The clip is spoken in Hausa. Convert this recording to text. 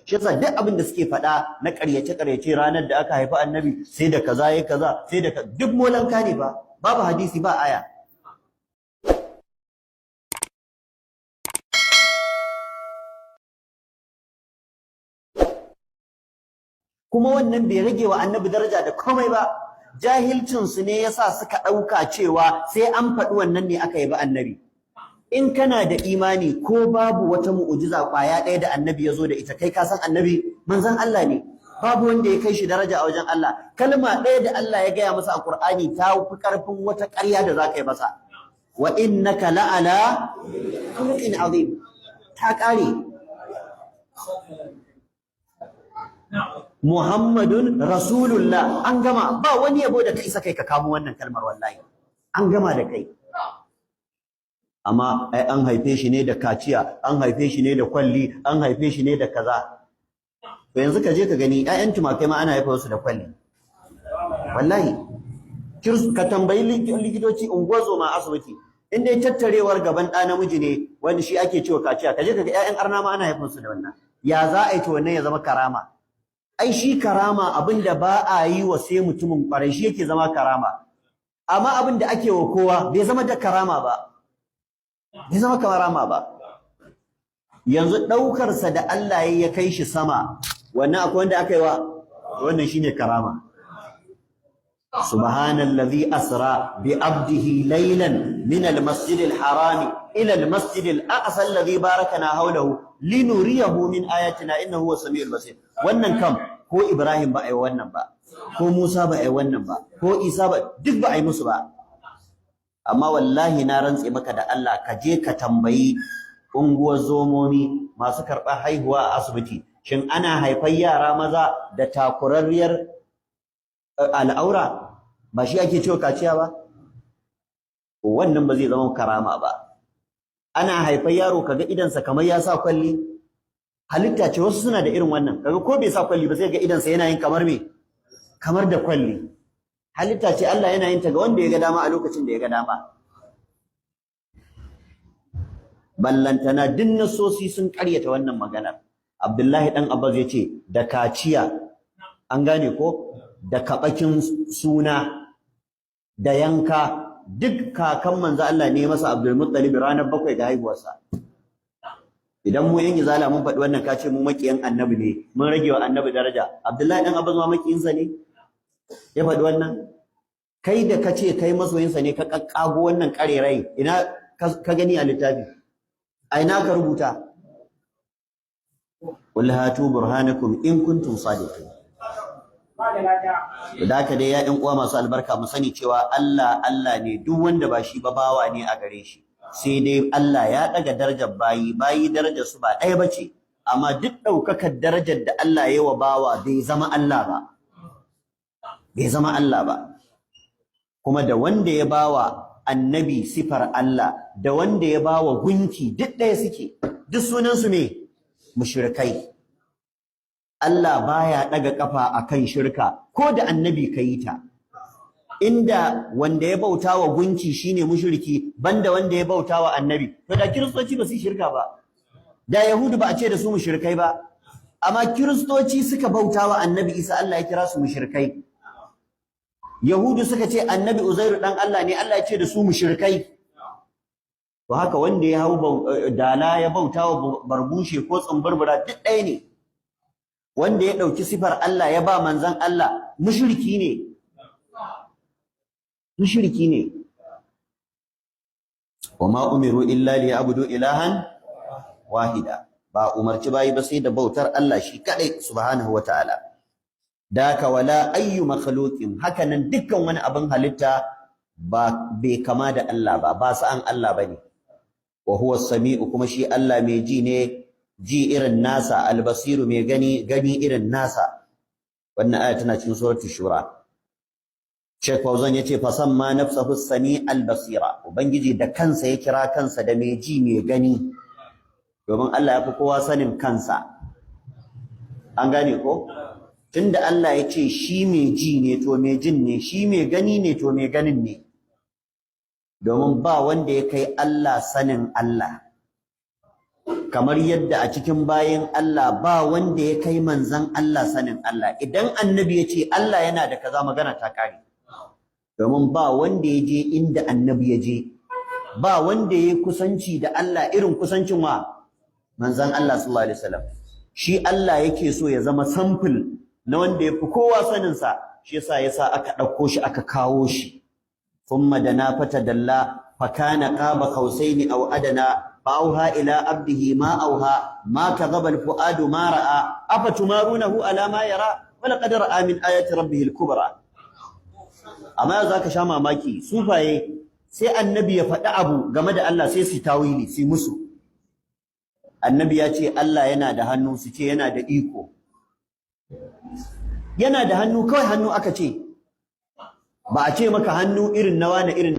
Shi yasa duk abin da suke faɗa na ƙaryace-ƙaryace, ranar da aka haifi Annabi sai da kaza ya kaza, sai da duk molanka ne ba, babu hadisi ba aya. Kuma wannan bai rage wa Annabi daraja da komai ba. Jahilcinsu ne yasa suka ɗauka cewa sai an faɗi wannan ne aka yabi Annabi. In kana da imani, ko babu wata mu'ujiza kwaya ɗaya da Annabi ya zo da ita, kai ka san Annabi manzon Allah ne, babu wanda ya kai shi daraja a wajen Allah. Kalma ɗaya da Allah ya gaya masa a Qur'ani ta fi ƙarfin wata ƙarya da za ka yi masa: "Wa innaka la'ala khuluqin azim." Ta ƙare. Muhammadun Rasulullah, an gama. Ba wani yabo da kai isa kai ka kamo wannan kalmar, wallahi an gama da kai. Amma ai an haife shi ne da kaciya, an haife shi ne da kwalli, an haife shi ne da kaza. To yanzu ka je ka gani, ƴaƴan tumakai ma ana haifa su da kwalli. Wallahi ka tambayi likitoci, unguwar asibiti, in dai tattarewar gaban ɗa namiji ne wani shi ake cewa kaciya, ka je ka ga ƴaƴan arna ma ana haifar su da wannan. Ya za a yi to wannan ya zama karama? Ai shi karama, abin da ba a yi wa sai mutumin ƙwarai, shi yake zama karama. Amma abin da ake wa kowa bai zama da karama ba, bai zama karama ba. Yanzu ɗaukarsa da Allah ya kai shi sama, wannan akwai wanda aka yi wa wannan? Shine karama. Subhanallazi asra bi abdihi laylan min al-masjidil harami ila al-masjidil aqsa alladhi barakana hawlahu linuriyahu min ayatina, innahu huwas samiul basir. Wannan kam ko Ibrahim ba a yi wannan ba, ko Musa ba a yi wannan ba, ko Isa ba, duk ba a yi musu ba. Amma wallahi na rantse maka da Allah, ka je ka tambayi unguwar zomomi masu karɓar haihuwa a asibiti, shin ana haifar yara maza da takurarriyar al'aura? Ba shi ake cewa kaciya ba? Wannan ba zai zama karama ba. Ana haifar yaro kaga idansa kamar ya sa kwalli, halitta ce, wasu suna da irin wannan. Kaga ko bai sa kwalli ba, sai ga idansa yana yin kamar me, kamar da kwalli. Halitta ce, Allah yana yin ta ga wanda ya ga dama a lokacin da ya ga dama. Ballantana duk nasosi sun karyata wannan maganar. Abdullahi dan Abbas ya ce da kaciya, an gane ko, da kabakin suna da yanka, duk kakan manzo Allah ne masa Abdul Muttalib ranar 7 ga haihuwarsa. Idan mu yan izala mun faɗi wannan, ka ce mu makiyan Annabi ne, mun rage wa Annabi daraja. Abdullahi dan Abbas ma makiyinsa ne ya faɗi wannan? Kai da ka ce kai masoyinsa ne, ka kakkago wannan karerai, ina ka gani a littafi? A ina ka rubuta? Qul hatu burhanakum in kuntum sadiqin. Da haka dai, ya ƴan uwa masu albarka, mu sani cewa Allah Allah ne, duk wanda ba shi ba bawa ne a gare shi. Sai dai Allah ya daga darajar bayi, bayi darajar su ba ɗaya bace, amma duk ɗaukakar darajar da Allah ya yi wa bawa, bai zama Allah ba, bai zama Allah ba. Kuma da wanda ya bawa Annabi sifar Allah da wanda ya bawa gunki, duk ɗaya suke, duk sunansu me? Mushrikai. Allah baya ɗaga kafa akan shirka, ko da Annabi kayi ta. Inda wanda ya bauta wa gunki shine mushriki banda wanda ya bauta wa Annabi, to da Kiristoci ba su shirka ba, da Yahudu ba a ce da su mushrikai ba. Amma Kiristoci suka bauta wa Annabi Isa, Allah ya kira su mushrikai. Yahudu suka ce Annabi Uzairu dan Allah ne, Allah ya ce da su mushrikai. To haka wanda ya hau dala ya bauta wa barbushe ko tsumburbura, duk ɗaya ne. Wanda ya ɗauki sifar Allah ya ba manzon Allah, mushriki ne, mushriki ne. Wama umiru illa liya'budu ilahan wahida. Ba umarci bayi ba sai da bautar Allah shi kadai, subhanahu wataala. Daka wala ayyu makhluqin, hakanan dukkan wani abin halitta ba bai kama da Allah ba, ba sa'an Allah bane. Wa huwa as-sami'u, kuma shi Allah mai ji ne, ji irin nasa, al-basiru, mai gani, gani irin nasa. Wannan aya tana cikin Suratul Shura. Sheikh Fauzan yace: "Fasamma nafsahu as-sami' al-basira." Ubangiji da kansa ya kira kansa da mai ji, mai gani, domin Allah ya fi kowa sanin kansa. An gane ko? Tunda Allah ya ce shi mai ji ne, to mai jin ne, shi mai gani ne, to mai ganin ne, domin ba wanda ya kai Allah sanin Allah. Kamar yadda a cikin bayin Allah ba wanda ya kai manzon Allah sanin Allah. Idan annabi ya ce Allah yana da kaza, magana ta kare, domin ba wanda ya je inda annabi ya je, ba wanda ya kusanci da Allah irin kusancin wa manzon Allah sallallahu alaihi wasallam. Shi Allah yake so ya zama sample na wanda ya fi kowa sanin sa, shi yasa yasa aka ɗauko shi, aka kawo shi. ثم دنا فتدلى فكان قاب قوسين أو أدنى فأوحى إلى عبده ما أوحى ما كذب الفؤاد ما رأى أفتمارونه على ما يرى ولقد رأى من آيات ربه الكبرى. Amma yau zaka sha mamaki, sufaye sai annabi ya faɗi abu game da Allah, sai su tawili, su musu. Annabi ya ce Allah yana da hannu, su ce yana da iko. Yana da hannu, kawai hannu aka ce, ba a ce maka hannu irin na wani irin